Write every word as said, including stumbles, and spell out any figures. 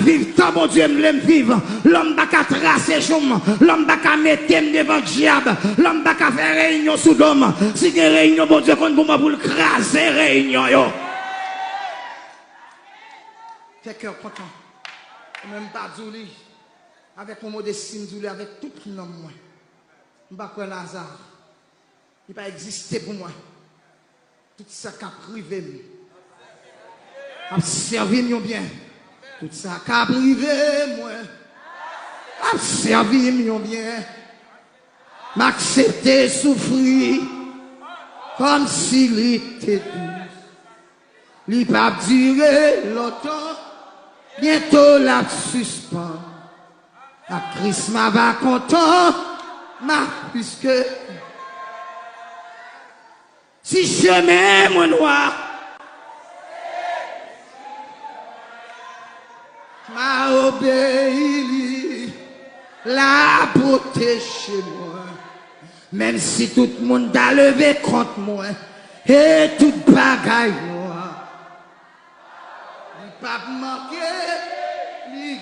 viv tan Bondye m vle m viv. Lòm pa ka trase jou m. Lòm pa ka mete m devan dyab. Lòm pa ka fè reyinyon sou do m. Si gen reyinyon Bondye konn pou mwen pou l kraze reyinyon yo. Fè kè w kontan. Ou menm pa di w li avèk yon modesti, m di w li avèk tout nanm mwen. M pa kwè nan aza. Li pa egziste pou mwen. Tout sa k ap rive m ap sèvi m yon byen. Tout sa k ap rive mwen ap sèvi m yon byen. M aksepte soufri kòmsi li te dous. Li p ap dire lontan, byento l ap sispann. Ak Kris m ava kontan, m a piske si chemen mwen nwa, m a obeyi li, l a pwoteje mwen. Menm si tout moun ta leve kont mwen, e tout bagay nwa, li p ap manke, li